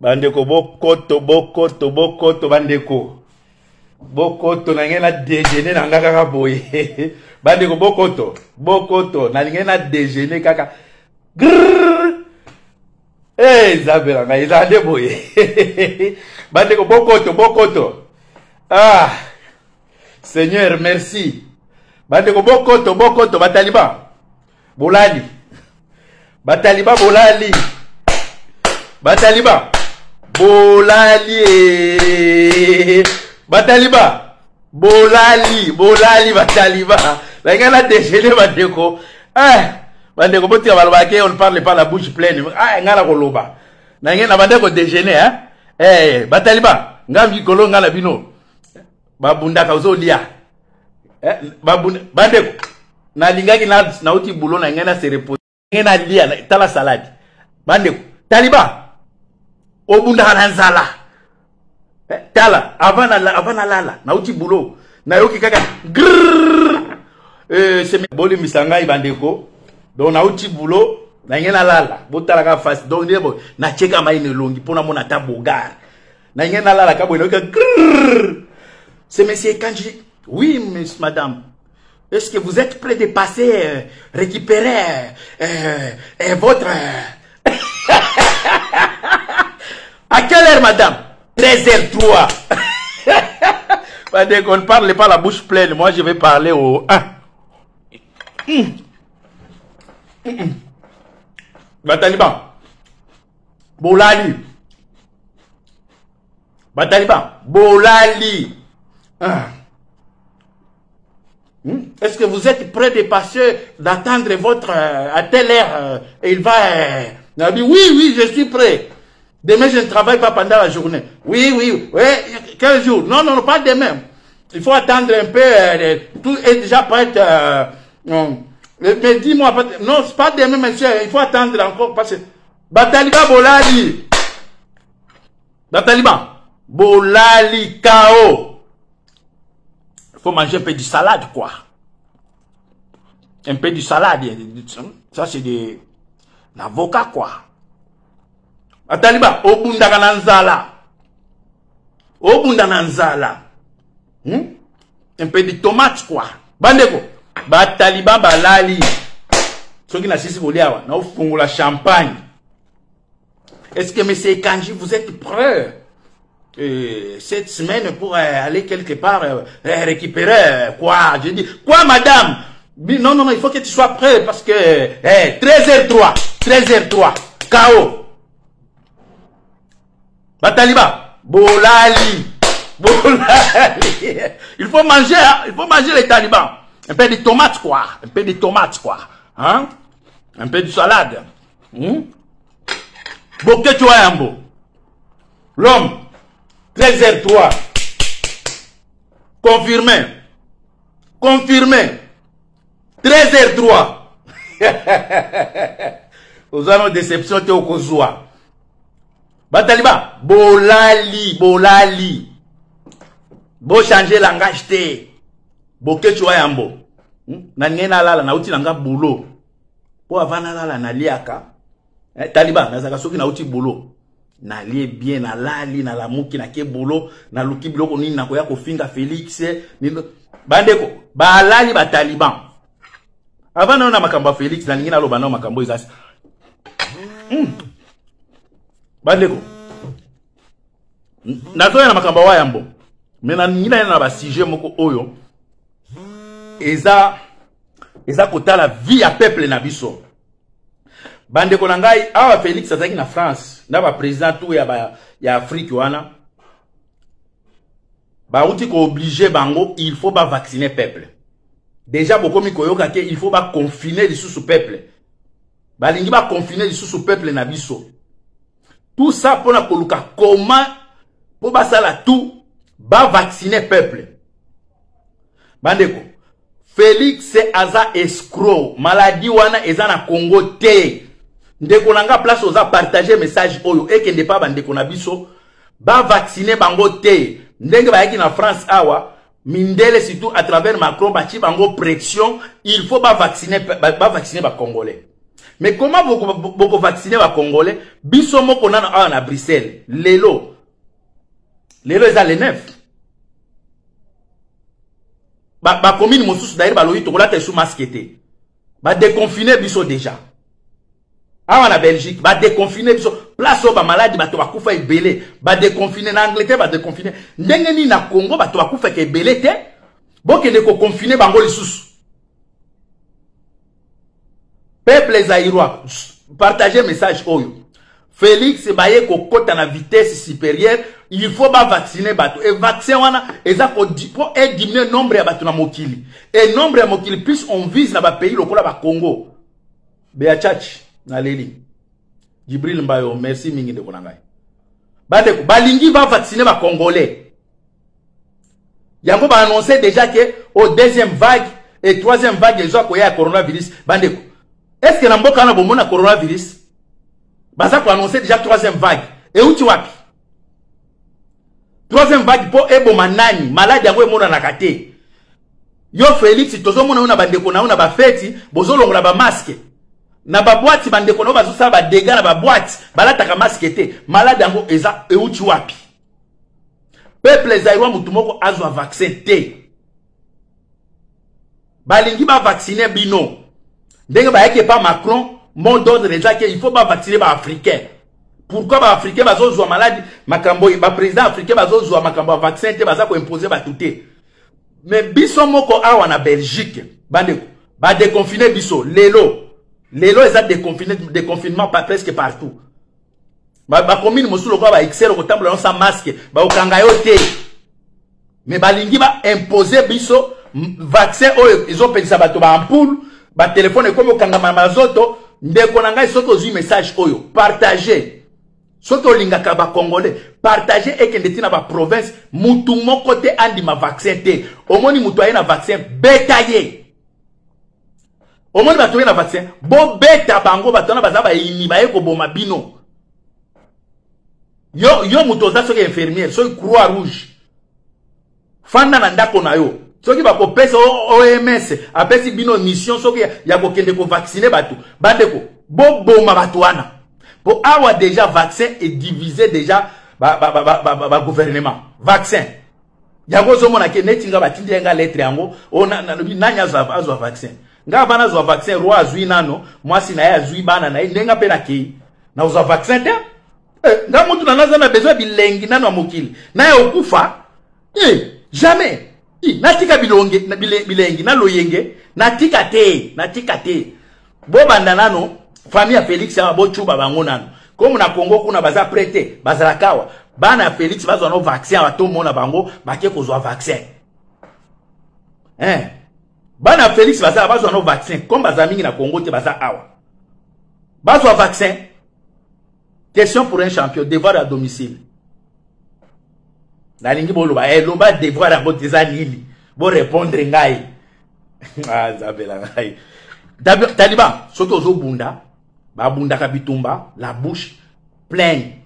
Bandeko bokoto bokoto bokoto bandeko bokoto na ngai na dejeuner na nga kaka boye. Bandeko bokoto bokoto na ngai na dejeuner kaka. Grrr. Eh, Nzambe na ngai eza nde boye. Bandeko bokoto bokoto. Ah, Seigneur merci. Bandeko bokoto bokoto bataliban. Bolali. Bataliban bolali. Bataliban bolali. Bataliban bolali bolali bataliban. Na ngai na déjeuner bandeko. Eh, bandeko botika balobaka ke on ne parle pas la bouche pleine. Ah, ngai na koloba. Na ngai na bandeko déjeuner hein. Eh, bataliban ngai mikolo ngai na bino. Babundaka ozolia. Eh, babunda bandeko nalingaki nauti boulot na ngai na se repose ngai nalia tala salade bandeko taliban obundaka na nzala eh, tala avant avant nalala nauti boulot nayoki kaka grrr eh, bolimbisa ngai bandeko donc nauti boulot na ngai nalala botala kaka face donc nde boye natieka mai na elongi mpo namona ata bogar na ngai nalala ka boye nayoki grrr. C'est monsieur Kanji. Oui, monsieur, madame. Est-ce que vous êtes prêt de passer récupérer votre. À quelle heure, madame? 13h03. Dès qu'on ne parle pas la bouche pleine, moi je vais parler au 1. Bataliban. Bolali. Bataliban. Bolali. Ah. Est-ce que vous êtes prêt de passer, d'attendre votre à telle heure et il va il a dit oui, oui, je suis prêt. Demain, je ne travaille pas pendant la journée. Oui, oui, oui. Quel jour? Non, non, non, pas demain. Il faut attendre un peu. Tout est déjà prêt. Non. Mais dis-moi, non, c'est pas demain, monsieur. Il faut attendre encore parce que Bataliban Bolali. Bataliban Bolali KO. Il faut manger un peu de salade, quoi. Un peu de salade. Ça, c'est de l'avocat, quoi. Bataliban, obundaka na nzala. Obunda na nzala. Un peu de tomate, quoi. Bandeko, bataliban balali. Soki na sisi kolia awa, na ofungola champagne. Est-ce que monsieur Kanji, vous êtes prêt cette semaine pour aller quelque part récupérer quoi? Je dis, quoi madame? Non, non, non, il faut que tu sois prêt parce que 13h03, 13h03, KO. Bataliba, Bolali, Bolali. Il faut manger, hein? Il faut manger les talibans. Un peu de tomates, quoi. Un peu de tomates, quoi. Hein? Un peu de salade. Boketshu Wayambo. L'homme, 13h03. Confirmé. Confirmé. 13h03. Oza no déception te okozwa. Bataliba, bolali, bolali. Bo changer langage te. Boketshu Wayambo. Na ngai nalala nauti na nga boulot. Po avant nalala naliaka. Eh, taliban, nazaka soki nauti boulot. Nalie bien, nalali, nalamuki, nake boulot, naluki biloko nini nakoya kofinga Félix. Nino. Bandeko, balali ba taliban. Avant na makambo ya Félix, nalingi naloba na makambo eza. Bandeko, nazoya na makambo ya Wayambo. Mais nalingi naya na ba sujet moko oyo eza kotala vie ya peuple na biso. Bandeko na ngai, awa Félix azalaki na France, na ba président tout ya Afrique wana. Bauti ko obliger bango, il faut ba vacciner peuple. Déjà bokomi koyoka ke il faut ba confiner lisusu peuple. Balingi ba confiner lisusu peuple na biso. Tout ça pona koluka comment po basala tout ba vacciner peuple. Bandeko, Félix aza escroc, maladie wana eza na Congo te. Ndeko na nga place oza partager message oyo ekende pa bandeko na biso ba vacciner bango te. Ndenge bayaki na France awa, mindele surtout à travers Macron batie bango pression, il faut ba vacciner, ba vacciner ba Congolais. Mais comment boko vacciner ba Congolais? Biso moko nano awa na Bruxelles. Lelo. Lelo eza le 9. Ba, ba commune mosusu d'ailleurs balobi tokolata esu masque te. Ba déconfiner biso déjà. Awa na Belgique, ba déconfiner biso. Place oyo ba maladi bato bakufa ebele, ba déconfiner na Angleterre ba déconfiner. Ndenge nini na Congo bato bakufaka ebele te? Bokende ko confiner bango lisusu. Peuple zaïrois, partagez message oyo. Félix baye kokota na vitesse supérieure, il faut ba vacciner bato. Et vaccin wana eza ko po e diminuer nombre ya bato na mokili. Et nombre ya mokili plus on vise na ba pays lokola ba Congo. Bea Chachi na leli. Jibril Mbayo, merci mingi ndeko na ngai. Bandeko, balingi ba vacciner ba Congolais. Yango ba annoncer déjà que au deuxième vague et troisième vague ezo koya ya coronavirus. Bandeko, est-ce que na mboka na bomona coronavirus? Baza ko annoncer déjà troisième vague. Et où tu wapi? Troisième vague po eboma nani? Malade yango emonanaka te. Yo Félix tozomona yo na bandeko na yo na ba feti, bozolongola ba masque. Na ba boîte bandeko na yo bazosala ba dégâts na ba boîte, balataka masque te. Malade yango eza euti wapi? Peuple zaïrois mutu moko azwa vaccin te. Balingi ba vacciner bino. Ndenge bayaki epa Macron, mot d'ordre eza ke il faut ba vacciner ba africains. Pourquoi ba africains bazozwa maladi makambo ba président africain bazozwa makambo ya vaccin te, baza ko imposer bato te. Mais biso moko awa na Belgique, bandeko, ba déconfiner biso lelo. Lelo eza déconfiner, déconfinement pas presque partout. Ba, ba commune mosusu lokola ba Excel okotambola yo sans masque, bakokanga yo te. Mais balingi ba imposer biso vaccin oyo ezopelisa bato ba ampoule, ba téléphone ekomi okangama na mazoto. Ndeko na ngai, soki ozwi message oyo, partager. Soki olingaka ba Congolais, partager ekende ti na ba province, mutu moko te andima vaccin te. Omoni mutu aye na vaccin, beta ye. Omoni bato ye na vaccin, bobeta bango, bato wana baza bayini, baye koboma bino. Yo, yo mutu oza soki infirmière, soki croix rouge, fanda na ndako na yo. Soki bakopesa OMS apesi bino mission soki ya kokende kovacciner bato, bandeko boboma bato wana. Po awa déjà vaccin est divisé déjà ba, ba, ba, ba, ba, ba gouvernement. Vaccin. Yango ozomona ke neti nga batindi nga lettre yango, o na, na, nani azwa, azwa vaccin. Nga bana azwa vaccin, roi azwi nano, mwasi na ye azwi bana na ye, ndenge pe na kei. Na ozwa vaccin te? Nga mutu na naza na besoin bilengi nano ya mokili. Na ya okufa? Jamais. Natika bilonge, na bile, bilengi, na loyenge, natika te, natika te. Bobanda nano, famille ya Félix awa bochuba bango nano. Comme na Congo kuna baza prêté, bazala kawa. Bana ya Félix bazwa no vaccin awa tomona bango bake kozwa vaccin. Hein? Bana ya Félix baza bazwa no vaccin, comme baza mingi na Congo te baza awa. Bazwa vaccin. Question pour un champion, devoir à domicile. Nalingi boloba, eh, loba devoir yango eza nini? Bo répondre ngai. Ah, Nzambe na ngai. Taliban, soki ozobunda, babundaka bitumba, la bouche pleine.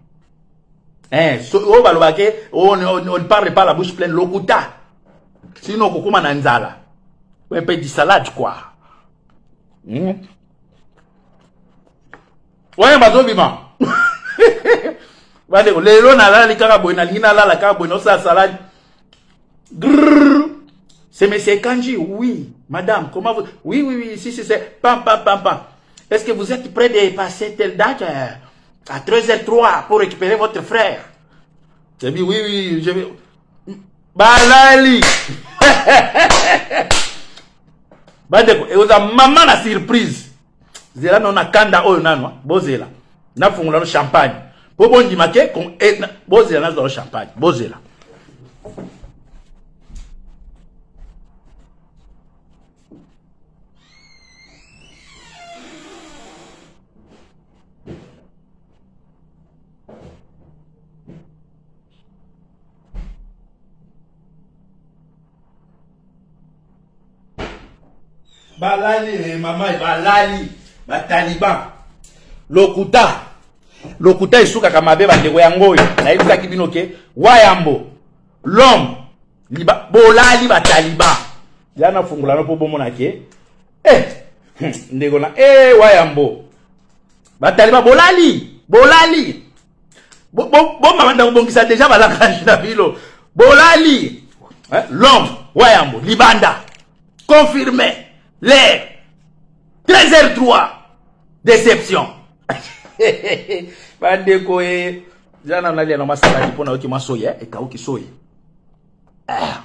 Hein, so, oyo balobake, on ne parle pas la bouche pleine, lokuta. Sinon okokoma na nzala. Un peu de salade quoi. Wana bazobima. Bandeko, lelo nalali kaka boye, nalingi nalala kaka boye, nosala salade. Grrr. C'est monsieur Kanji, oui. Madame, comment vous... Oui, oui, oui, si, si, c'est... Pam, pam, pam, pam. Est-ce que vous êtes prêt de passer telle date à treize heures trois pour récupérer votre frère? J'ai dit, oui, oui, je vais... Balali. Bandeko, et vous a maman la surprise. Zela non na kanda oyo nano, bozela. Na fungola no champagne. Po bondima ke kon e na, bozela na zo champagne, bozela. Balali eh, mama balali ba taliban lokuta lokuta esukaka mabe bandeko yango oyo nayebisaki bino ke wayambo l'homme liba bolali ba taliban ya nafungola no mpo bomona ke ndeko na wayambo. Bataliba bolali, bolali. Bomabanda kobongisa deja balakani na bino. Bolali. L'homme Wayambo libanda. Confirmé. L'air 13h03. Déception. Bandeko e jana nalia na masaladi mpo nayoki mwa soyi ekauki soyi. Ah.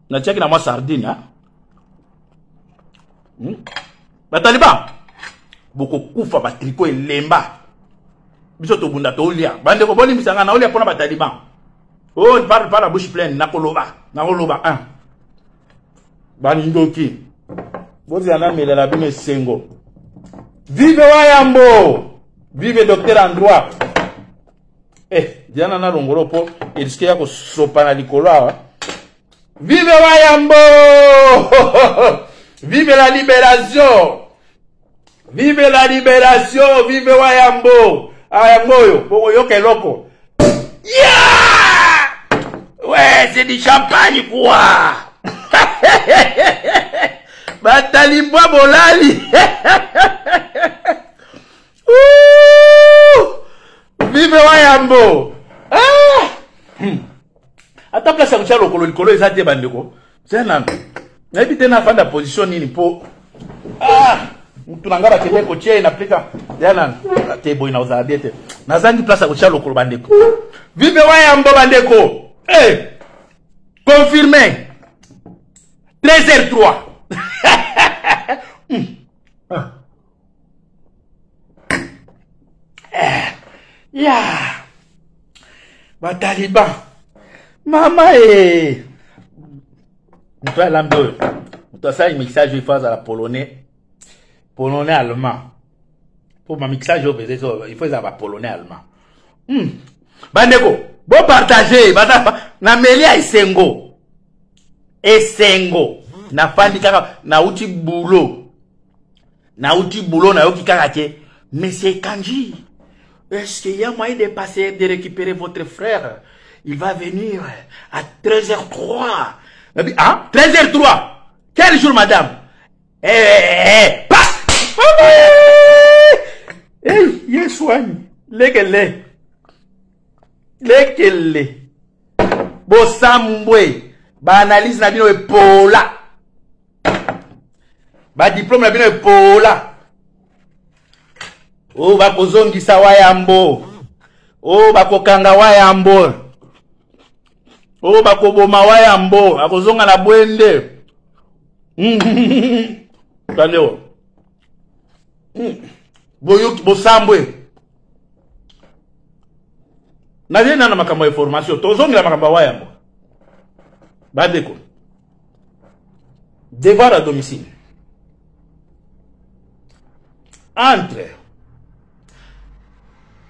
Natiaki na mwa sardine. Bataliba bokokufa batriko elemba. Biso tobunda tolia. Bandeko bolimbisa nga naolia mpona bataliban. Oh, parle pas la bouche pleine, nakoloba, nakoloba un. Bandoki. Bozela namelela bino esengo. Vive Wayambo! Vive docteur en droit. Eh, Diana na longolo po eriske ya kosopa na likolo awa. Vive Wayambo! Vive la libération! Vive la libération! Vive Wayambo! Ayango oyo, bokoyoka eloko. Yeah! Ouais, c'est du champagne quoi! Batalimbwa bolali! Vive Wayambo! Ah! Ata place ya kotia lokolo likolo eza te bandeko. Zela nanu. Nayebi te nafanda position nini mpo ah mutu na ngai bakende kotia ye na plika ya nanu te boye nakozala bien te. Nazangi place ya kotia lokolo bandeko. Vive Wayambo bandeko. Eh! Confirmé. 13h03. Ah. Eh, ya bataliban mama e moto alambi oyo moto asali mixage oyo ifo azala polonais, polonais allemand mpo bamixage oyo mpenza ifo ezala bapolonais allemand. Bandeko bopartage na meli ya esengo esengo. Nafandi kaka nauti boulot, nauti boulot, nayoki kaka ke monsieur Kanji, est-ce qu'il y a moyen de passer, de récupérer votre frère? Il va venir à 13h03. Ah, 13h03. Quel jour, madame? Eh, eh, eh, pas! Eh, yesu lekele. Lekele. Bosambwe. Ba analyse na bino epola. Ba diplôme na bino epola. Oh, bakozongisa Wayambo. Oh, bakokanga Wayambo. Oh, bakoboma Wayambo. Akozonga na bwende. Tandeo. Boyoki bosambwe. Nazali nana makambo ya information. Tozongela makambo ya Wayambo. Bandeko. Devoir à domicile. Entre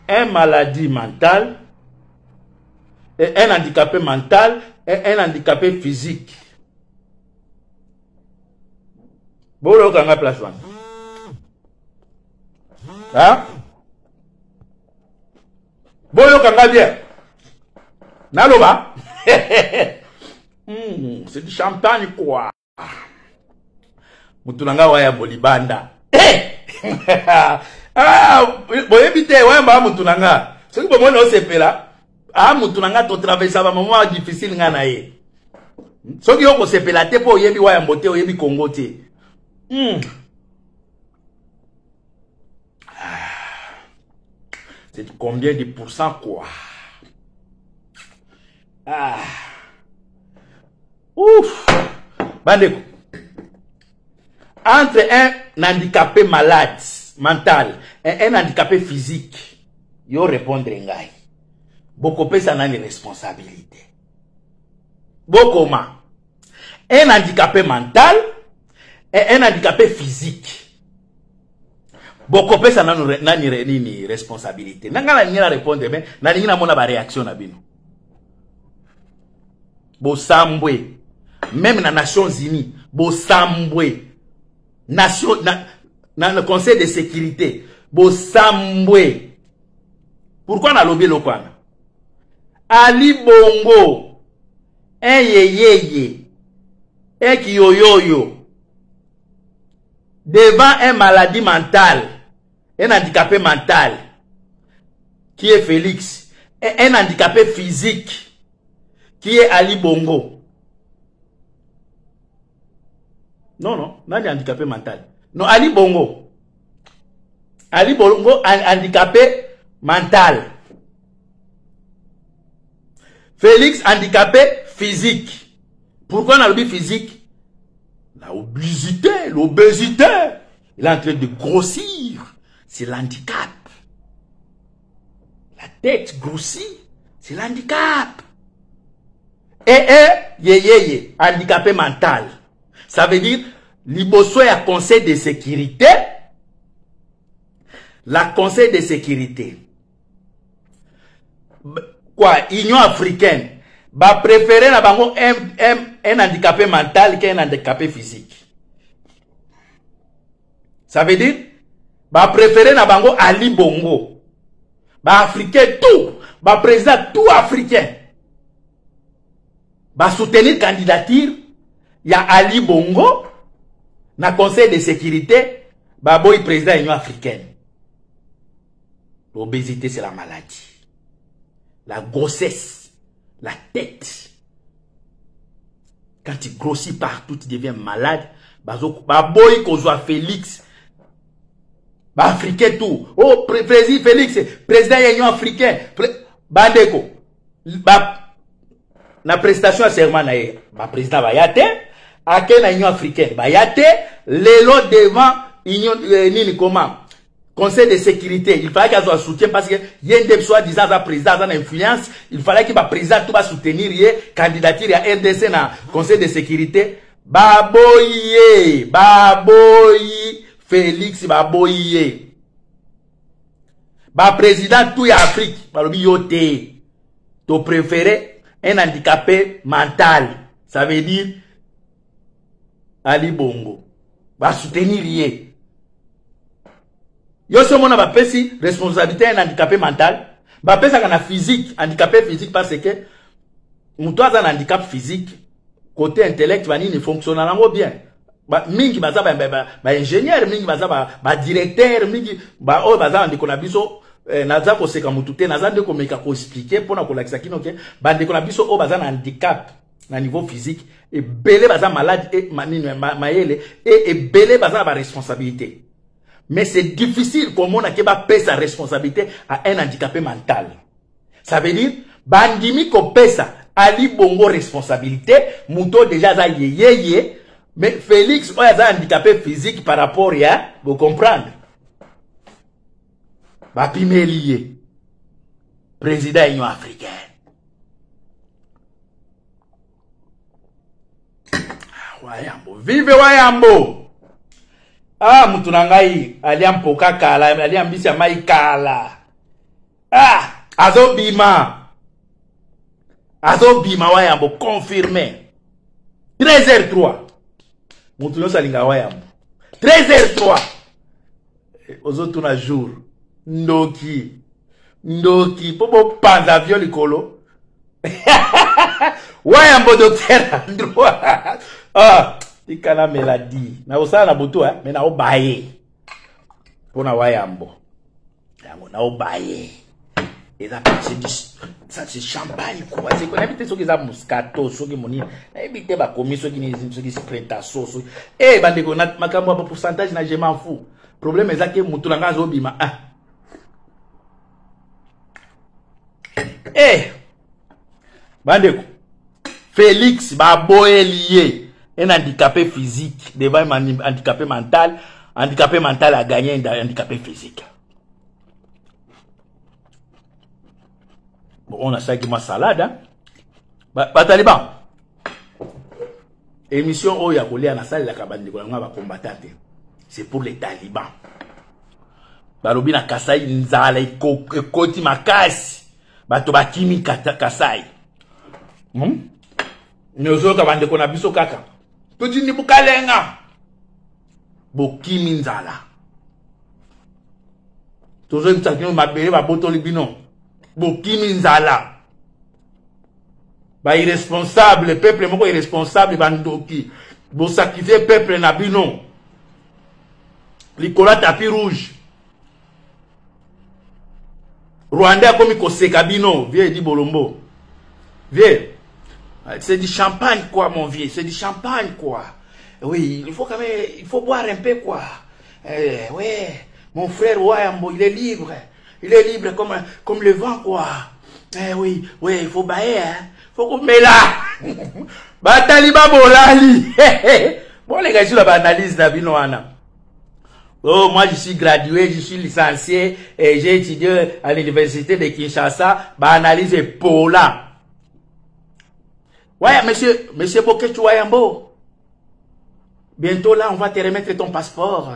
un maladie mentale et un handicapé mental et un handicapé physique. Bolo kanga place wana. Hein? Boyokanga bien. Naloba. C'est du champagne quoi. Mutu na nga waya bolibanda. Hey! Ah, boyebi te wayamba mutu na nga. Soki bomoni osepela, ah mutu na nga to traversa ba moment difficile nga na ye. Soki yo kosepela te po oyebi wayambo te, oyebi Congo te. C'est combien de pourcents quoi? Ah. Ouf. Bandeko. Entre un handicapé malade mental et un handicapé physique, yo répondre ngai. Bokopesa nani responsabilité? Bokoma. Un handicapé mental et un handicapé physique. Bokopesa nanu nani nini responsabilité? Nanga na nini na répondre mais na nini na mona ba réaction na bino. Bosambwe. Même na Nations Unies, bosambwe. Nation na le Conseil de sécurité, bosambwe. Pourquoi na lobi lokwana? Ali Bongo, un yeyeye, un kiyoyoyo, devant un maladie mentale. Un handicapé mental qui est Félix et un handicapé physique qui est Ali Bongo. Non, non, nani handicapé mental? Non, Ali Bongo. Ali Bongo handicapé mental. Félix handicapé physique. Pourquoi on a le physique? La obésité, l'obésité. Il est en train de grossir. C'est l'handicap. La tête grossit, c'est l'handicap. Et, ye, ye, ye, handicapé mental. Ça veut dire, liboso ya conseil de sécurité, la conseil de sécurité, quoi, Union africaine, ba préférer na bango un handicapé mental qu'un handicapé physique. Ça veut dire, ba préférer na bango Ali Bongo. Ba africain tout, ba président tout africain. Ba soutenir candidature ya Ali Bongo na conseil de sécurité, ba boy président Union africaine. L'obésité, c'est la maladie. La grossesse, la tête. Quand tu grossis partout, tu deviens malade. Ba boy kozwa Félix. Ba africain tout. Oh, président Félix, président Union africaine. Bandeko. Ba, na prestation ya serment na ye. Ba président ba yate. Ake na Union africaine. Ba yate. Lelo devant Union, nini comment? Conseil de sécurité, il fallait qu'il soit soutien parce que Yende soit disant sa président en influence, il fallait qu'il président tout va soutenir ye candidature ya RDC na conseil de sécurité. Baboye, baboyi Félix baboye. Ba président tout ya Afrique, balobi yote. To préféré un handicapé mental, ça veut dire Ali Bongo. Ba soutenir ye. Yo so mona bapesi responsabilité un handicapé mental, bapesaka na physique, handicapé physique parce que muto aza na handicap physique côté intellect banini fonctionne nango bien. Ba mingi baza ba, ba, ba ingénieur, mingi baza ba, ba directeur, mingi ba oyo baza ndeko na biso, naza koseka mutu te, naza nde komeka ko expliquer pona kolakisa kino ke ba ndeko na biso oyo baza na handicap na niveau physique ebele baza malade et manini mayele et ebele baza na ba responsabilité. Mais c'est difficile comme on a qui va payer sa responsabilité à un handicapé mental. Ça veut dire, bandimi ko pesa Ali Bongo responsabilité, muto déjà za ye ye ye, mais Félix oya za handicapé physique par rapport ya, vous comprenez? Ba pimeli président Union africaine. Wayambo, vive Wayambo. Ah, mutu na ngai alia mpoka kala, alia mbisi ya mai kala. Ah, azobima. Azobima Wayambo confirmé. 13h03. Mutu nyonso alinga Wayambo. 13h03. Ozotuna jour. Ndoki. Ndoki po bopanza avion likolo. Wayambo docteur Andrew. Ah, tikana meladi. Na osala na butu hein, mais na obaye. Pona Wayambo. Yango na obaye. Eza c'est du ça c'est champagne quoi. C'est qu'on habite soki za moscato, soki moni. Na habite ba komi soki ni soki spretaso soki. Eh bandeko na makambo ya pourcentage na je m'en fous. Problème eza ke mutu na nga azobima. Ah. Eh bandeko Félix baboyeli un handicapé physique devant un handicapé mental, handicapé mental a gagné un handicapé physique. Bon, on a ça qui m'a salade hein. Ba taliban. Émission oyo ya kolia na salle la kabande ko nga ba combattant. C'est pour les talibans. Balobi na Kasai nzala ekoti makasi. Bato bakimi Kasai. Nyozoka bandeko na biso kaka. Totindi bukalenga. Bokimi nzala. Tozoyebisa bino mabele babotoli bino. Bokimi nzala. Ba irresponsable, peuple moko irresponsable bandoki. Bosacrifier peuple na bino. Likolo tapis rouge. Rwandais akomi koseka bino, vieux Edi Bolombo. Vieux, c'est du champagne quoi mon vieux, c'est du champagne quoi. Oui, il faut quand même, il faut boire un peu quoi. Eh, ouais, mon frère Wayambo, il est libre. Il est libre comme, comme le vent quoi. Eh oui, oui, il faut bailler hein. Faut komela. Batali ba bolali. Bon les gars, sur la analyse na bino wana. Oh, moi je suis gradué, je suis licencié et j'ai étudié à l'université de Kinshasa, ba analyse pola. Ouais, monsieur, monsieur Boketshu Wayambo. Bientôt là, on va te remettre ton passeport.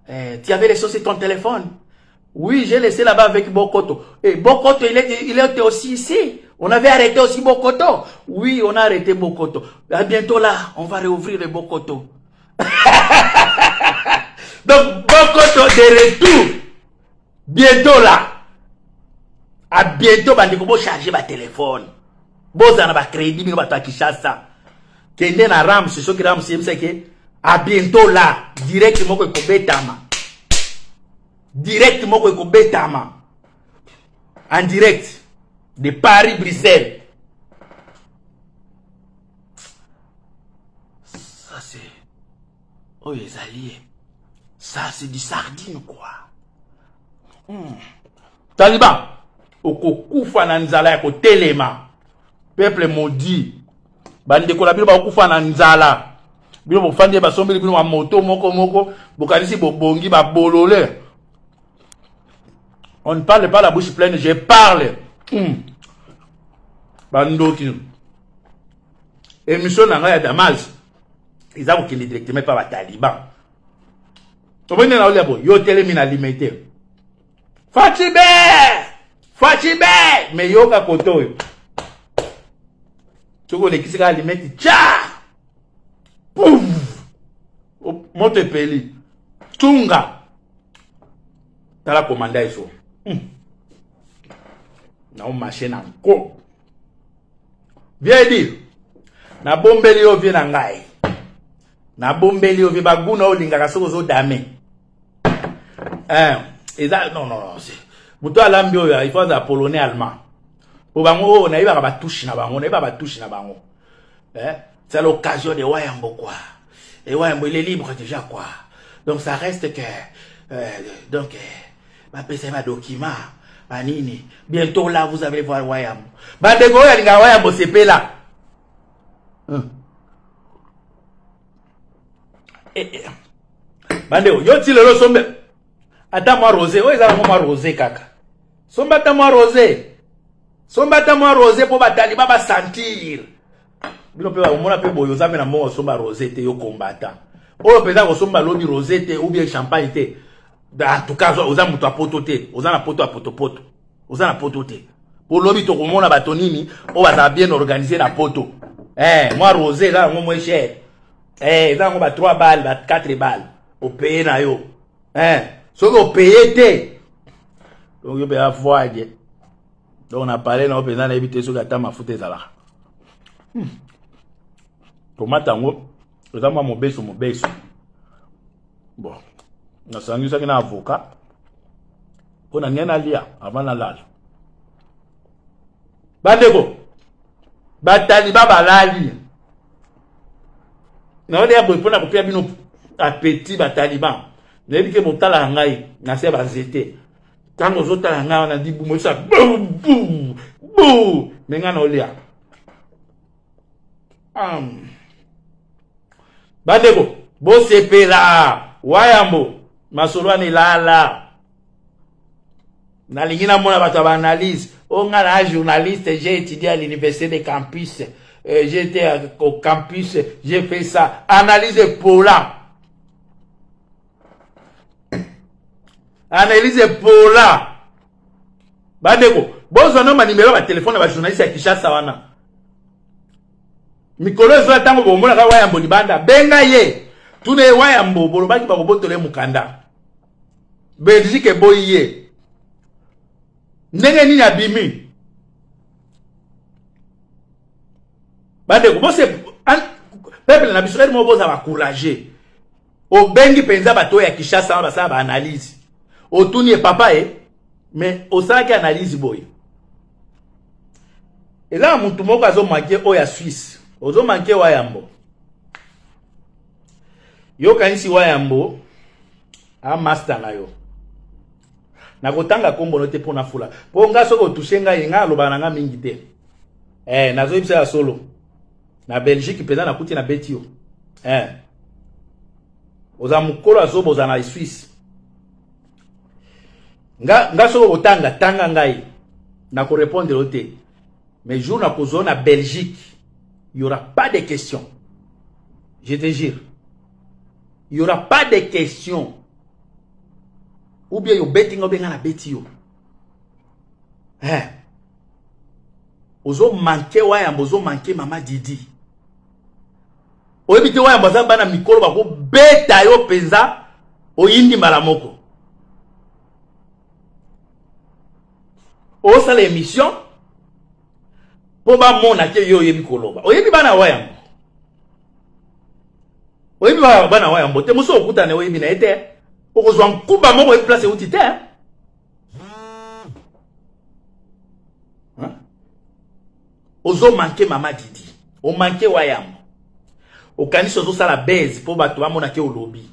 Eh, tu avais laissé aussi ton téléphone. Oui, j'ai laissé là-bas avec Bokoto. Et Bokoto, il est, il était aussi ici. On avait arrêté aussi Bokoto. Oui, on a arrêté Bokoto. À bientôt là, on va réouvrir le Bokoto. Donc, Bokoto de retour. Bientôt là. À bientôt, bandeko, bo charger ba téléphone. Bozana ba crédit, bino bato ya Kinshasa. Kende na Rams, soki Rams yebisa ke à bientôt là, direct moko ekobetama. Direct moko ekobetama. En direct de Paris Bruxelles. Ça c'est oyo ezali ça c'est du sardine quoi. Taliban okokufa na nzala ya kotelema. Peuple maudit. Bandeko na bino bakokufa na nzala. Bino bofandi basombeli bino ba moto moko moko, bokanisi bobongi ba bolole. On ne parle pas la bouche pleine, je parle. Bandoki. Émission na ngai ya Damas eza kokende directement pa ba taliban. Tomoni na olia boye, yo telemi na limete. Fatshi be! Fatshi be! Mais yoka koto oyo. Soki olekisi kaka limete, tcha! Pouf! Moto epeli. Tunga! Tala komanda eso. Na o marché na nko. Viens dire. Na bombeli yo vie na ngai. Na bombeli yo vie baguna olingaka soki ozo dame. Eh, eza non non non, c'est moto alambi oyo il faut aza polonais allemand. Po bango oyo nayebaka ba touche na bango, nayebaka ba touche na bango. Eh, c'est l'occasion de Wayambo quoi. Et Wayambo il est libre déjà quoi. Donc ça reste que donc bapesa ye ba document ba nini. Bientôt là vous allez voir Wayambo. Bandeko oyo alingaka Wayambo sepela. Eh, eh. Bandeko yo ti lelo sombe ata mwa rosé oyo eza nango mwa rosé kaka. Somba ata mwa rosé. Somba ata mwa rosé po bataliba ba sentir. Bino pe omona pe boyo oza pe na mbongo somba rosé te yo combattant. Oyo penza kosomba lobi rosé te ou bien champagne te. En tout cas oza moto ya poto te, oza na poto ya potopoto. Oza na poto te. Po lobi tokomona bato nini oyo bazala bien organisé na poto. Eh, mwa rosé eza yango moins cher. Eh, eza yango ba 3 balles, ba 4 balles. Opaye na yo. Eh, soki opaye te. Donc yo pe voyage. Donc na parler na yo penza nayebi te soki ata mafuta ezalaka. Tomate yango eza mwa mobeso mobeso. Bon, nasangisaki na avocat mpo na ngai nalia avant nalala. Bandeko bataliba balali naolia boye mpona kopia bino appétit. Bataliban nayebi ke botalaka ngai na se ya banzete. Ntango ozotala ngai wana libumu esa bu bu bu, me ngai naolia. Bandeko bosepela Wayambo masolo wana elala. Nalingi namona bato ya baanalyse. O nga na journaliste, j'ai étudié à l'université de campus, j'étais au campus, j'ai fait ça. Analyse pola, analyse pola. Bandeko bozwa no banimero ya batelefone ya bajournaliste ya Kinshasa wana. Mikolo ezoya ntango bomonaka Wayambo libanda, benga ye, tuna ye Wayambo bolobaki bakobotola ye mokanda, Belgique eboyi ye, ndenge nini abimi? Bandeko bose peuple na biso ere moko bozala bacourage. Obengi mpenza bato oyo ya Kinshasa wana basala baanalyse, otuni ye papa ye Mais osalaki analyse boye. Eza na mutu moko azo manquer oyo ya Suisse. Ozo manquer wa yambo. Yo kanisi wa yambo a master na yo. Nakotanga kombo no te mpo na fula. Mpo nga soki otouche ngai, nga alobaka na nga mingi te. Eh, nazoyebisa ya solo. Na Belgique mpenza nakuti na beti yo. Eh. Oza mokolo azoba oza na Suisse. Nga, nga soki okotanga, tanga ngai. Nako répondre yo te. Mais jour nakozwa na Belgique, il y aura pas de questions. Je te jure. Il y aura pas de questions. Ou bien yo beti nga ou bien nga na beti yo. Hein? Ozo manquer wayambo, ozo manquer mama Didi. Oyebi te wayambo aza bana mikolo bako beta yo penza oyindi mbala moko. Osala émission po bamona ke yo oyebi koloba. Oyebi bana wayambo. Oyebi bana wayambo te, mosusu okutana oyebi na ye te. Okozwa nkuba moko oyebi place euti te. Ozo manquer mama Didi, o manquer wayambo. Okanisi ozosala buzz po bato bamona ke olobi.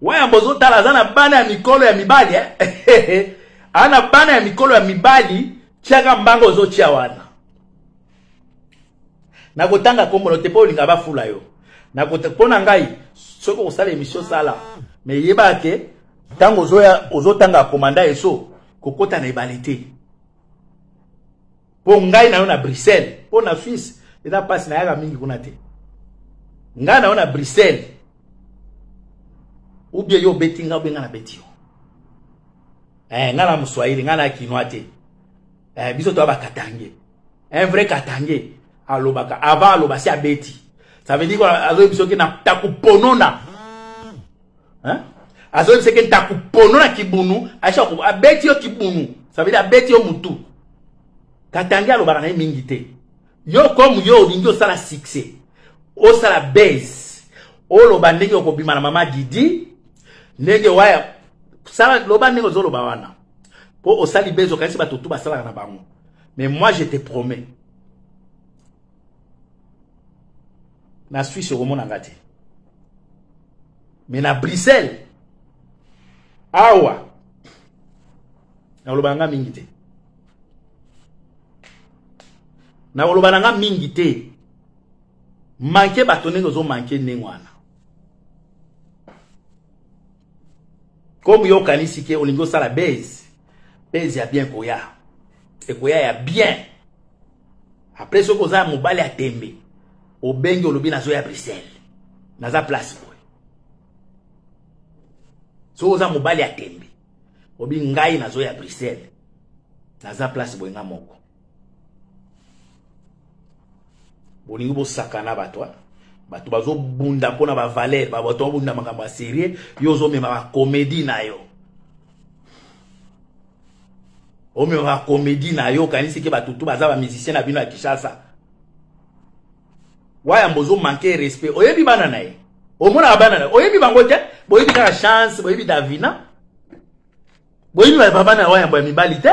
Wayambo ozotala aza na bana ya mikolo ya mibali, eh? Aza na bana ya mikolo ya mibali, tiaka mbanga ozotia wana. Nakotanga kombo no te po olinga bafula yo. Nakota po na ngai soki okosala émission sala, mais yeba ke tango ozoya ozotanga komanda eso kokota na ebale te. Po ngai na yo na Bruxelles, po na Suisse eza pasi na yaka mingi kuna te. Ngai na yo na Bruxelles ou bien yo obeti ngai ou bien ngai na beti yo. Eh, ngai na Moswahili, ngai na Kinois te. Eh, biso toya ba Katangais. Un vrai Katangais alobaka avant aloba si abeti. Ça veut dire quoi? Azoyebi soki na takuponona. Hein? Azoyebi soki takuponona kibunu, aisha ko abeti yo kibunu. Ça veut dire abeti yo mutu. Katangais alobaka na ye mingi te. Yo comme yo olingi osala succès, osala buzz, oloba ndenge okobima na mama Didi, ndenge waya sala loba ndenge ozoloba wana. Po osali buzz okanisi bato tu basalaka na bango. Mais moi je te promets. Na Suisse okomona nga te. Mais na Bruxelles awa nakoloba nga mingi te. Nakoloba na nga mingi te. Manquer bato ndenge ozo manquer ndenge wana. Comme yo okanisi ke olingi osala buzz, buzz ya bien koya. Ekoya ya bien. Après soki oza mobali ya tembe, obengi olobi nazo ya Bruxelles. Naza place boye. Soki oza mobali ya tembe, obi ngai nazo ya Bruxelles. Naza place boye nga moko. Bolingi bosakana bato, hein? Bato bazobunda mpona ba valeur, ba bato babunda makambo ya sérieux, yo ozomema ba comédie na yo. Omema ba comédie na yo, okanisi ke bato tu baza ba musicien na bino ya Kinshasa. Wayambo ozo manquer respect. Oyebi bana na ye. Omonaka bana na ye. Oyebi bango te? Boyebi kaka chance, boyebi Davina. Boyebi ba bana ya Wayambo ya mibali te?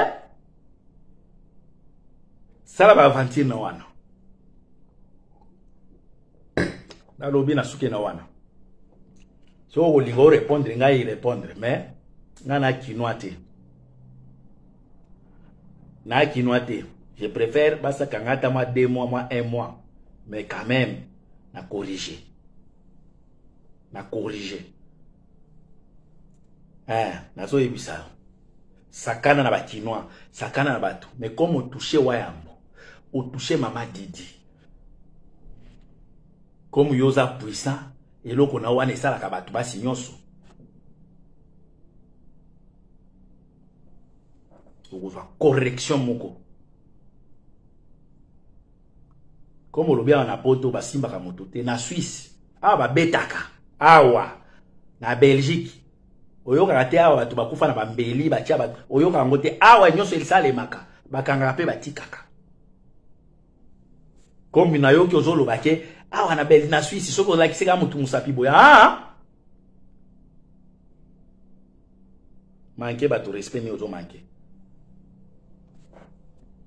Sala ba aventure na wana. Nalobi na suki na wana. Soki okolinga o répondre ngai répondre, mais ngai na kinois te. Na kinois te. Je préfère basaka ngai ata mwa 2 mois, mwa 1 mois, mais quand même na corriger. Na corriger. Eh, nazoyebisa yo. Sakana na ba kinois, sakana na bato, mais comme otoucher Wayambo, otoucher mama Didi. Comme yo oza puissant, eloko na wana esalaka bato basi nyonso. Okozwa correction moko. Comme olobi awa na poto basimbaka moto te, na Suisse awa babetaka, awa na Belgique oyokaka te awa bato bakufa na bambeli batia bato, oyokaka yango te awa nyonso esalemaka, bakangaka pe batikaka. Comme nayoki ozoloba ke awa na Belgique na Suisse soki olakisi kaka motu mosapi boye, ah manque bato respect ni ozo manque.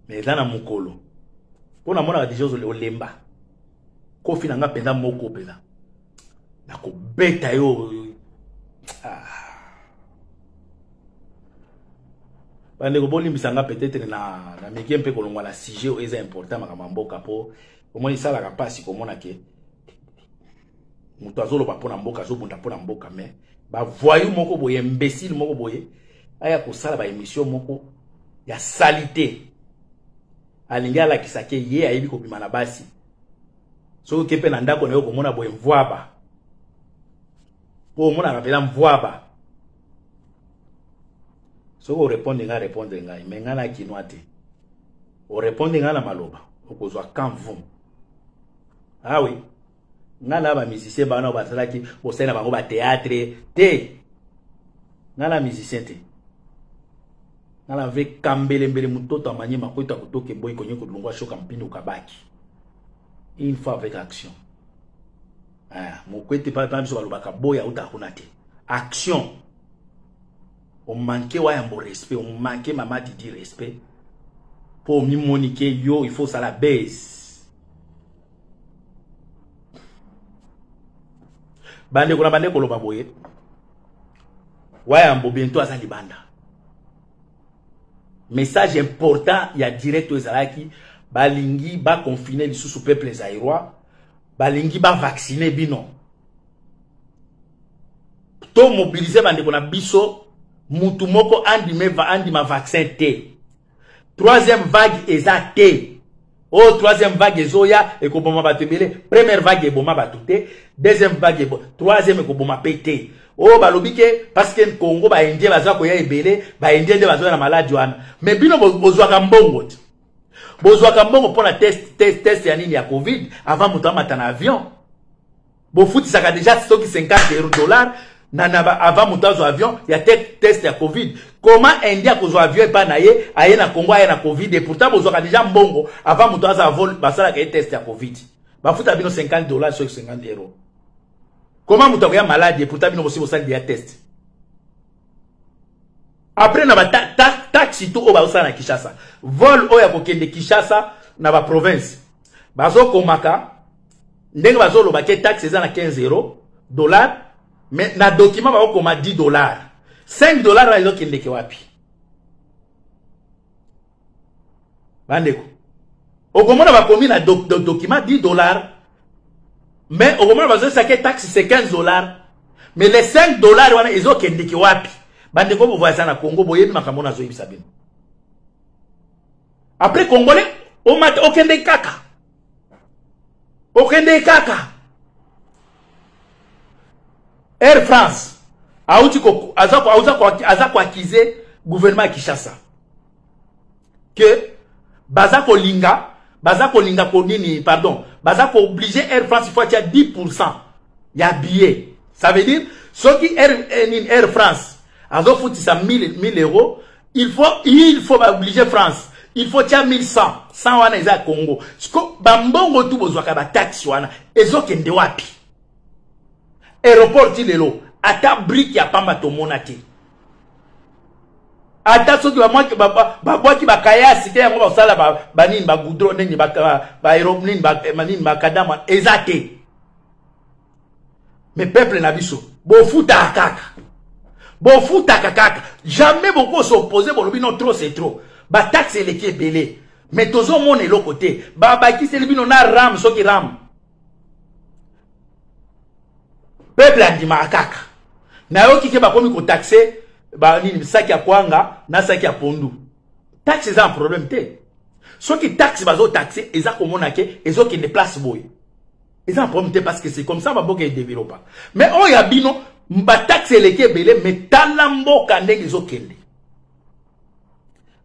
Mais eza na mokolo mpo namonaka deja olemba kofi na nga mpenza moko mpenza nakobeta yo. Ah. Bandeko, bolimbisa nga, peut-être na meke mpe kolongwa na sujet oyo eza important, makambo ya mboka, mpo omoni esalaka mpasi komona ke moto azoloba mpo na mboka, azobunda mpo na mboka, mais bavoyou moko boye, imbécile moko boye, aya kosala baémission moko ya saleté. Alingi alakisa ke ye ayebi kobima na basi. Soki oke mpe na ndako na yo, komona boye mvwaba, mpo omonaka mpenza mvwaba. Soki orépondre ngai, répondre ngai, mais ngai na kinois te. Orépondre ngai na maloba, okozwa kamvu. Ah oui, ngai na bamusicien bana oyo basalaki, bosali na bango bathéâtre te. Ngai na musicien te, ngai na ve kambelembele mototo amanyema koyita kotoke boyi konye kolongwa shoka mpindu kabaki une fois avec action. Ah, mokwete pa biso balobaka boya autaka kuna te. Action omanke Wayambo respect, omanke Mama Didi respect, mpo omimoni ke yo il faut osala base. Bandeko na bande koloba boye, Wayambo bientôt aza libanda. Message important ya direct oyo ezalaki, balingi baconfine lisusu peuple zaïrois, balingi bavaccine bino. To mobilize bandeko na biso, mutu moko andime andima vaccin te. Troisième vague eza te. Oyo troisième vague ezoya ekoboma bato ebele. Première vague eboma bato te, deuxième vague ebo, troisième ekoboma mpe te. Oyo balobi ke parce que Congo baindien baza koya ebele, baindien nde bazoya na maladi wana. Mais bino bozwaka mbongo te, bozwaka mbongo mpona test, test, test ya nini, ya Covid, avant moto amata na avion. Bofutisaka déjà soki 50 euro dollar na avant moto azwa avion ya te, test ya Covid. Comment Indien akozwa avion epai na ye, aye na Congo, aye na Covid, et pourtant bozwaka déjà mbongo avant moto aza vol, basalaka ye test ya Covid, bafuta bino 50 $, soki 50 euro? Comment moto akoya maladi et pourtant bino bosi bosali ya test? Après na bataxi to oyo bazosala na Kinshasa, vol oyo ya kokende Kinshasa na baprovince, bazokomaka ndenge bazoloba ke taxe eza na 15 euro dollar, mais na document bakokoma 10 $. 5 $ wana ezokendeke wapi, bandeko? Okomona bakomi na document 10 $, mais okomona bazosaka taxe c'est 15 $. Mais les 5 $ wana ezokendeke wapi? Bandeko bovoyaza na Congo, boyebi makambo nazoyebisa bino. Après Congolais omata, okende kaka, okende kaka. Air France auti aza koaccuser gouvernement ya Kinshasa ke baza kolinga konini, pardon, baza koobliger Air France, il faut atia 10 % ya billet. Ça veut dire soki nini, Air France azofutisa 1000 €, il faut baobliger France, il faut tia 1100. 100 wana eza ya Congo. Siko bambongo tu bozwaka, bataxe wana ezokende wapi? Aéroport ti lelo ata brique ya pamba tomona te. Ata soki babwaki bakayasi te, yango basala banini, bagoudron nini, nini, macadam eza te. Mais peuple na biso, bofutaka kaka, bofutaka kaka, jamais bokos'opposer. Bolobi non, trop c'est trop, bataxe eleki ebele, mais tozomona eloko te. Babakiseli bino na ram, soki ram, peuple andimaka kaka. Nayoki ke bakomi kotaxe banini, saki ya kwanga na saki ya pondu. Taxe eza un problème te. Soki taxe bazotaxe, eza komona ke ezokende place boye, eza un problème te, parce que c'est comme ça bamboka edéveloppa. Mais oyo ya bino, bataxe eleki ebele, mais tala mboka ndenge ezokende,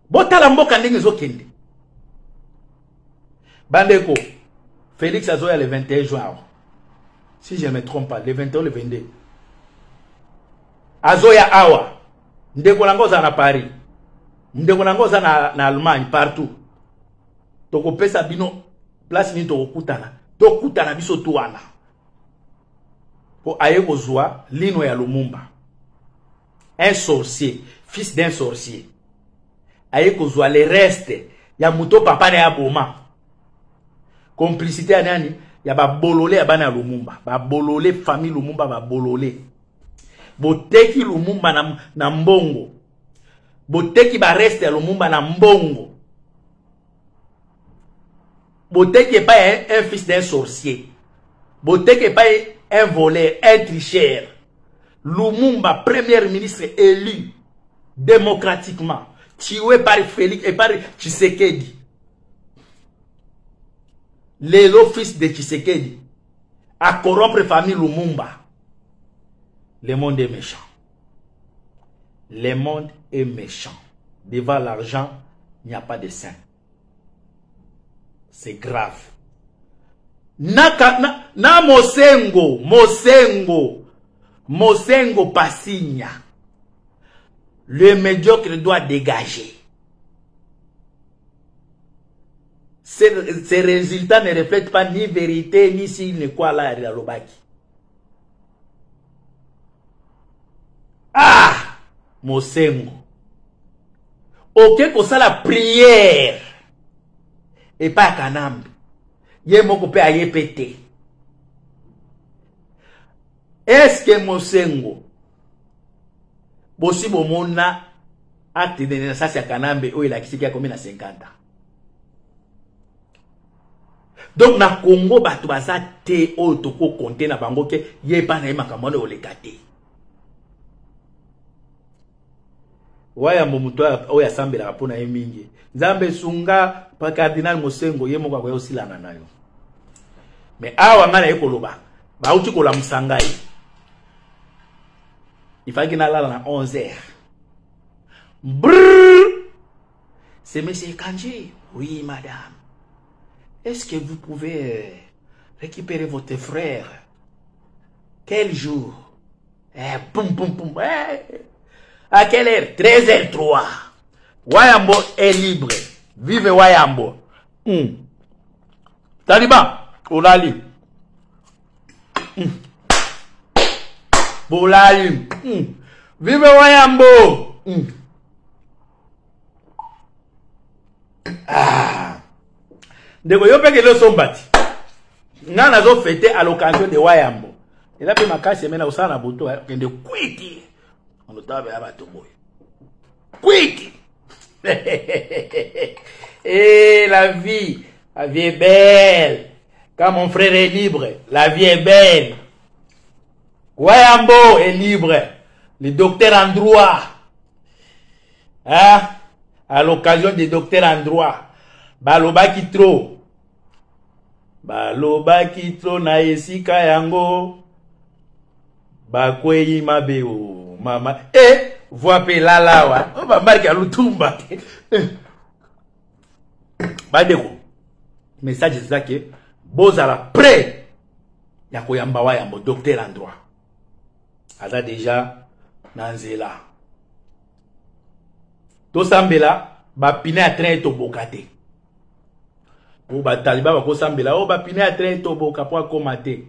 botala mboka ndenge ezokende. Bandeko, Félix azoya le 21 juin awa, si je ne me trompe pas, le 21, le 22 azoya awa. Ndeko na ngo oza na Paris, ndeko na ngo oza na Allemagne, partout, tokopesa bino place nini tokokutana, tokutana biso tu wana, mpo aye kozwa lino ya Lumumba. Un sorcier, fils d'un sorcier, aye kozwa le reste. Ya moto papa na ya boma. Complicité ya nani? Ya babolole ya bana ya Lumumba. Babolole famille Lumumba babolole. Boteki Lumumba na mbongo. Boteki ba reste ya Lumumba na mbongo. Boteki epai un fils d'un sorcier. Boteki epai un voleur, un tricheur. Lumumba, premier ministre élu démocratiquement, tué par Félix et par Tshisekedi. Lelo fils de Tshisekedi a corrompre famille Lumumba. Le monde est méchant. Le monde est méchant. Devant l'argent, il n'y a pas de saint. C'est grave. Na Mosengo, Mosengo, Mosengo Passigna. Le médiocre doit dégager. Ces résultats ne reflètent pas ni vérité, ni si, ni quoi là, Lobaki. Ah! Mosengo. Ok, ko la prière. Et pas Kanambe. Ye moko pe aye pete. Est-ce que Mosengo bosi bomona acte de naissance ya Kanambe oyo elakisiki akomi na 50 ans? Donc na Congo bato baza te oyo toko compter na bango ke ye pa na ye makambo wana oleka te. Wayambo moto oyo asambelaka mpo na ye mingi. Nzambe sunga pa cardinal Mosengo ye moko akoya osilana na yo. Mais awa ngai naye koloba bauti kolamusa ngai. Il fallait nalala na 11h. Brrr! C'est monsieur Kanji. Oui, madame. Est-ce que vous pouvez récupérer votre frère? Quel jour? Eh, poum, poum, poum. Eh. À quelle heure? 13h03. Wayambo est libre. Vive Wayambo. Taliban, Olali. Bolali. Vive Wayambo. Ah. Ndeko yo peke lo sombati. Nga nazo fêter à l'occasion de Wayambo. Eza pe makasi mena osala na butu kende kwiti. Ono tabe ya bato boye. Kwiti. Eh, la vie est belle. Quand mon frère est libre, la vie est belle. Wayambo est libre. Le docteur en droit. Hein? À l'occasion des docteurs en droit. Balobaki trop. Balobaki trop na esika yango. Bakweyi mabe o mama. Eh, voix pe lala wa. O ba marque ya lutumba. Bandeko. Message eza ke bozala prêt ya koyamba Wayambo docteur en droit. Aza déjà na nzela. Tosambela ba pine ya train etoboka te. Po ba taliba bakosambela o ba pine ya train etoboka po akoma te.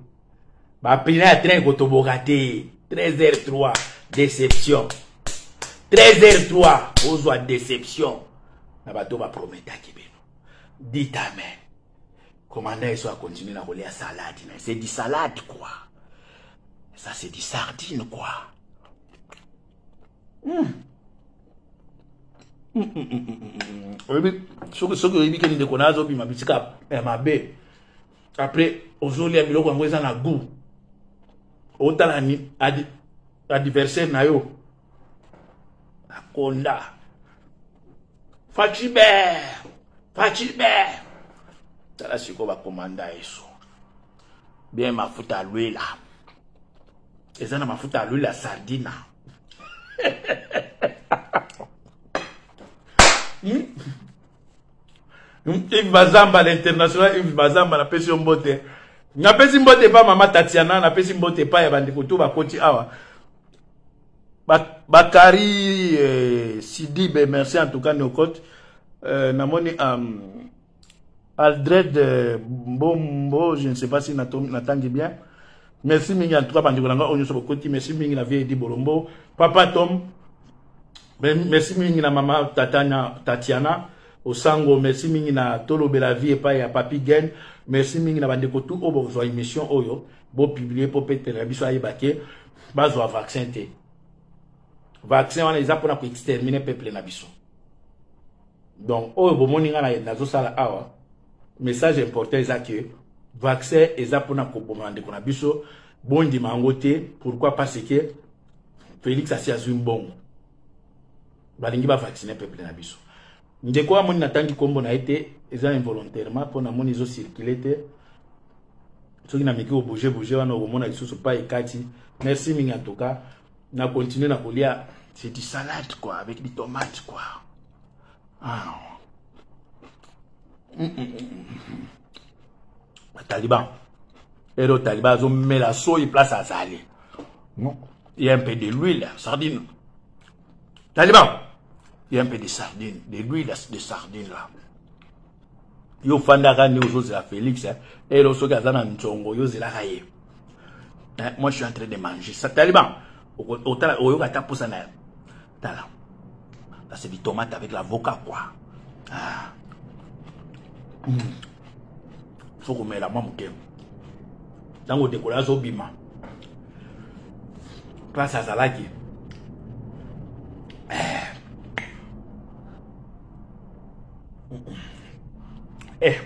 Ba pine ya train ekotoboka te. 13h03 déception. 13h03 ozwa déception na bato ba prometaki bino. Dites amen. Commandant Yesu a continué na kolia salade. C'est du salade quoi. Ça c'est du sardine quoi. Oyebi soki oyebi ke ndeko na azobima bisika ya mabe. Après ozolia biloko yango eza na goût. Otala ni adversaire na yo. Akonda. Fachiber. Fachiber. Tala siko ba komanda Yesu. Bien mafuta lwela. Eza na mafuta lwela sardina. Yves Bazamba l'international Yves Bazamba na pesi mbote. Na pesi mbote pa mama Tatiana, na pesi mbote pa ya bandeko tu bakoti awa. Bakari Sidibe, merci en tout cas Nokot. Namoni Aldred Mbombo, je ne sais pas si natangi bien. Merci mingi en tout cas bandeko nanga oyo nyonso bokoti. Merci mingi na vie Edi Bolombo, Papa Tom. Merci mingi na mama Tatiana. Osango, merci mingi na Tolobela Vie epai ya Papi Gen. Merci mingi na bandeko tout oyo bozwa émission oyo bo publier po peuple na biso ayeba ke bazwa vaccin te. Vaccin wana eza pona ko exterminer peuple na biso. Donc oyo bomoni nga na nazosala awa, message important eza ke vaccin eza pona koboma bandeko na biso, bondima yango te. Pourquoi? Parce que Félix asi azwi mbongo, balingi ba vacciner peuple na biso. Ndeko amoni natangi kombo na ye te, eza involontairement mpo namoni ezo circuler te. Soki nameki kobouge bouge wana okomona lisusu pa ekati. Merci mingi en tout cas, na continue na kolia, c'est du salade quoi, avec du tomate quoi. Ah. Bataliban ero taliban azomela soyi place azali. Non, il y a un peu de l'huile, sardine. Taliban, il y a un peu de sardine, de l'huile de sardine là. Yo fandaka nde ozozela Félix, hein? Ero soki aza na nzongo, yo ozelaka ye. Hein? Moi je suis en train de manger ça. Taliban, otala oyoka ata posa na tala. Ça c'est du tomate avec l'avocat quoi. Ah. Faut komela mwa moke. Ntango dekola azobima place azalaki. Eh,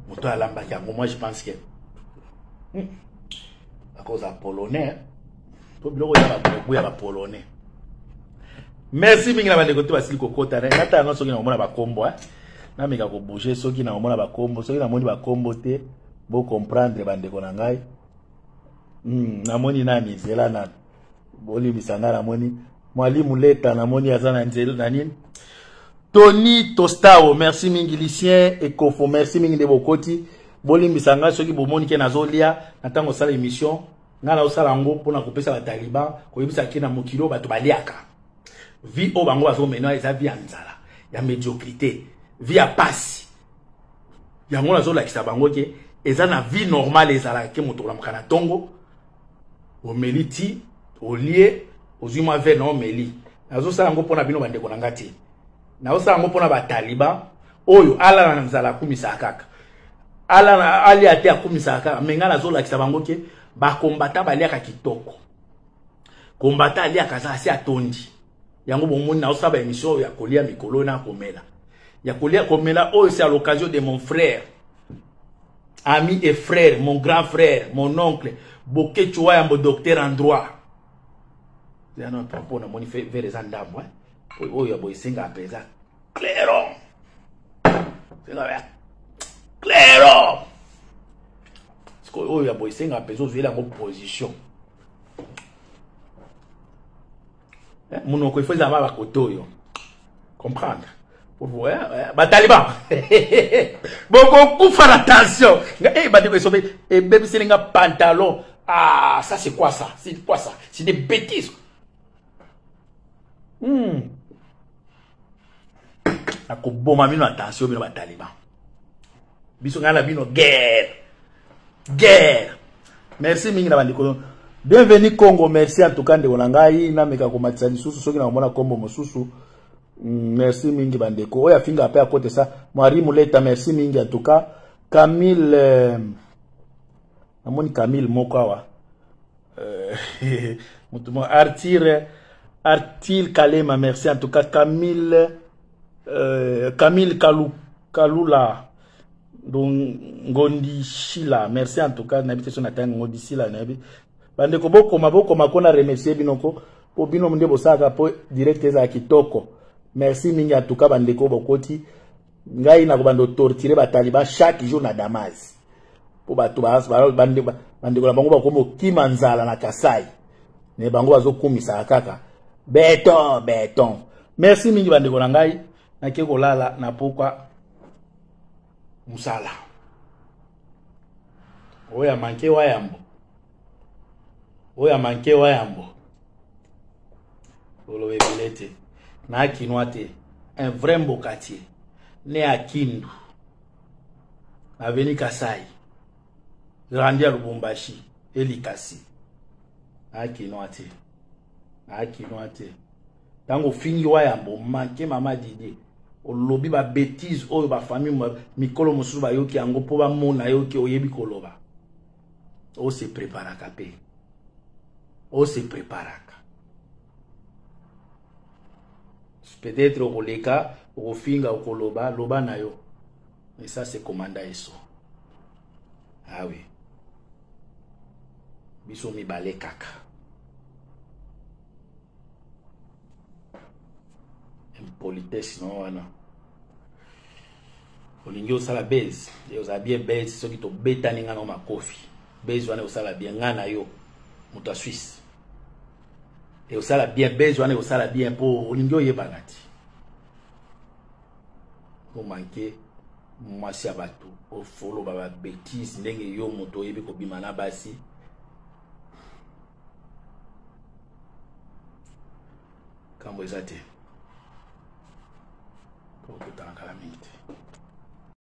moto alambaki yango, moi je pense que akoza polonais po biloko ya bagogo ya bapolonais. Merci mingi na bandeko te basili kokota. Nata yango soki nakomona bakombo, nameka kobouge soki nakomona bakombo. Soki namoni bakombo te, bocomprendre bandeko na ngai. Namoni nani nzela nani, bolimbisa ngai. Namoni Mwalimu Leta, namoni aza na nzela na nini. Tony Tostao, merci mingi. Lucien Ekofo, merci mingi nde bokoti. Bolimbisa ngai soki bomoni ke nazolia na ntango osala émission. Ngai naosala yango mpona kopesa bataliban, koyebisa ke na mokili oyo bato baliaka. Vie oyo bango bazomena eza vie ya nzala, ya médiocrité, vie ya pasi. Yango nazolakisa bango ke eza na vie normale ezalaka ke moto olamuka na ntongo, omeli ti, olie, ozwi mwa verre na omeli. Nazosala yango mpona bino bandeko na nga te, nazosala yango mpona bataliban oyo alala na nzala akumisaka kaka, alala alia te akumisaka kaka. Me ngai nazolakisa bango ke bakombata baliaka kitoko, kombata aliaka aza asi atondi. Yango bomoni nazosala ba émission oyo ya kolia mikolo na komela, ya kolia komela oyo, c'est à l'occasion de mon frère, ami et frère, mon grand frère, mon oncle Boketshu Wayambo, docteur en droit. Yana mpo namoni verre eza ndambo oyo ya boye esengaka mpenza clairon, esengaka clairon. Sikoyo oyo ya boye esengaka mpenza ozweli yango position. Monoko ifo ezala ba bakote oyo comprendre. Bataliban bokokufa na tension. Bandeko, esobe ebebiseli nga pantalon. Ah, ça c'est quoi? Ça c'est quoi? Ça c'est des bêtises. Nakoboma bino na tension, bino bataliban. Biso ngai na bino guerre, guerre. Merci mingi na bandeko. Bienvenue Congo, merci en tout cas ndeko na ngai. Nameka komatisa lisusu soki nakomona kombo mosusu. Merci mingi bandeko oyo afinga mpe akotesa Mwari Muleta, merci mingi en tout cas. Camille, namoni Camille moko awa, moto moko Artir, Artil Kalema, merci en tout cas. Camille, Camille Kalu, Kalula Ngondishila, merci en tout cas. Nayebi te so natangi Ngondishila, nayebi. Bandeko bokoma, bokoma ko na remercier bino ko po bino nde bosalaka po direct ezala kitoko. Merci mingi en tout cas bandeko bokoti. Ngai nakobanda torturer bataliban chaque jour na Damas po bato bandeko na bango bakomi okima nzala na Kasai, me bango bazokumisaka kaka beton beton. Merci mingi bandeko na ngai, nake kolala na pokwa mosala oyo amanke wayambo, oyo amanke wayambo oloba ebele te na kinois te, un vrai mbokatier né à Kindu, avenue Kasai, grandi à Lubumbashi et Likasi. Na kinois te, na kinois te. Ntango ofingi wayambo, manke mama Didier. Olobi ba bêtises oyo ba famille mikolo mosusu bayoki yango mpo bamona yo ke oyebi koloba. O se preparaka mpe. O se preparaka. Peut-être okoleka, okofinga, okoloba, loba na yo. Mais ça c'est commanda Esso. Ah oui. Biso mibale kaka. Impolitesse na wana. Olingi osala base, e ozala bien base soki tobetani nga na makofi. Base wana osala bien nga na yo moto ya Suisse. E osala bien base wana osala bien po olingi oyebana ti. Omanke mwasi ya bato ofoloba ba bêtise ndenge yo moto oyebi kobima na basi. Kambo eza te. Tokutana kala mingi te.